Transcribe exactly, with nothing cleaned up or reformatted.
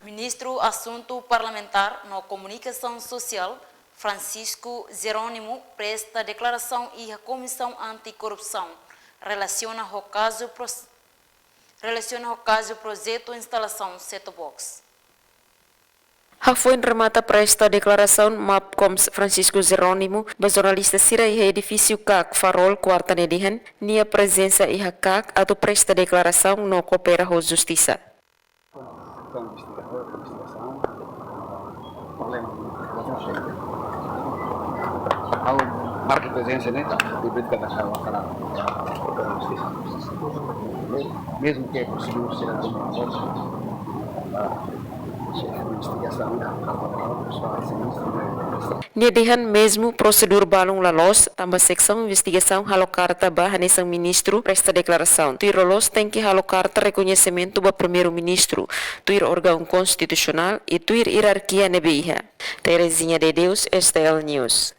Ministru Asuntu Parlamentár no Komunikasaun Sosiál, Francisco Jerónimo, presta deklarasaun iha Komisaun Anti-Korrupsaun relasiona ho kazu pros-, relasiona ho kazu projetu instalasaun set-top box. Hafoin remata presta deklarasaun, MAPKOMS Francisco Jerónimo ba jornalista sira iha edifísiu KAK Farol, kuarta ne'e dehan, nia prezensa iha KAK atu presta deklarasaun no koopera ho justisa. Ha'u marka prezensa ne'e, devido ke ha'u hakarak, mezmu ke prosedur sira, investigasaun, nia dehan mezmu prosedur balun la loos, tanba seksaun investigasaun halo karta ba hanesan ministru presta deklarasaun. Tuir loloos tenke halo karta rekoñesimentu ba Primeiru-Ministru, tuir órgaun konstitusionál i tuir ierarkia ne'ebé iha. Terezinha de Deus, S T L News.